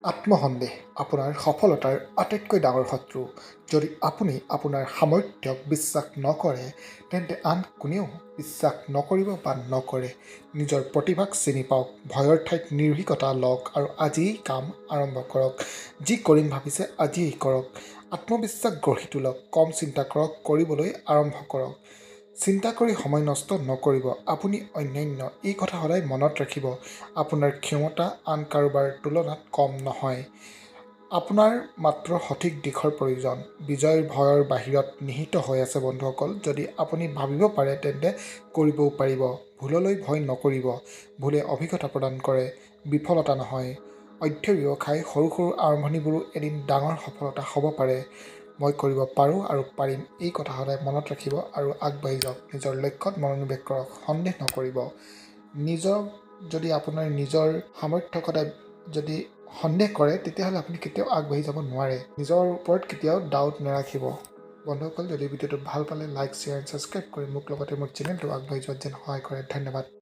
আত্মসন্দেহ আপোনাৰ সফলতাৰ আটাইতকৈ ডাঙৰ শত্ৰু। যদি আপুনি আপোনাৰ সামৰ্থ্যক বিশ্বাস নকৰে, তেন্তে আন কোনেও বিশ্বাস নকৰিব বা নকৰে। নিজৰ প্ৰতিভাক চিনি পাওক, ভয়ৰ ঠাইত নিৰ্ভীকতা লওক আৰু আজিয়েই কাম আৰম্ভ কৰক। যি কৰিম ভাবিছে, আজিয়েই কৰক। আত্মবিশ্বাস গঢ়ি তোলক। কম চিন্তা কৰক, কৰিবলৈ আৰম্ভ কৰক। চিন্তা কৰি সময় নষ্ট নকৰিব। আপুনি অনন্য, এই কথা সদায় মনত ৰাখিব। আপোনাৰ ক্ষমতা আন কাৰোবাৰ তুলনাত কম নহয়, আপোনাৰ মাত্ৰ সঠিক দিশৰ প্ৰয়োজন। বিজয় ভয়ৰ বাহিৰত নিহিত হৈ আছে। বন্ধুসকল, যদি আপুনি ভাবিব পাৰে, তেন্তে কৰিবও পাৰিব। ভুললৈ ভয় নকৰিব। ভুলে অভিজ্ঞতা প্ৰদান কৰে, বিফলতা নহয়। অধ্যৱসায়, সৰু সৰু আৰম্ভণিবোৰো এদিন ডাঙৰ সফলতা হ'ব পাৰে। মই কৰিব পাৰোঁ আৰু পাৰিম, এই কথা সদায় মনত ৰাখিব আৰু আগবাঢ়ি যাওক। নিজৰ লক্ষ্যত মনোনিৱেশ কৰক, সন্দেহ নকৰিব। নিজৰ যদি আপোনাৰ নিজৰ সামৰ্থ্যক সদায় যদি সন্দেহ কৰে, তেতিয়াহ'লে আপুনি কেতিয়াও আগবাঢ়ি যাব নোৱাৰে। নিজৰ ওপৰত কেতিয়াও ডাউট নাৰাখিব। বন্ধুসকল, যদি ভিডিঅ'টো ভাল পালে লাইক, শ্বেয়াৰ এণ্ড ছাবস্ক্ৰাইব কৰি মোক লগতে মোৰ চেনেলটো আগবাঢ়ি যোৱাত যেন সহায় কৰে। ধন্যবাদ।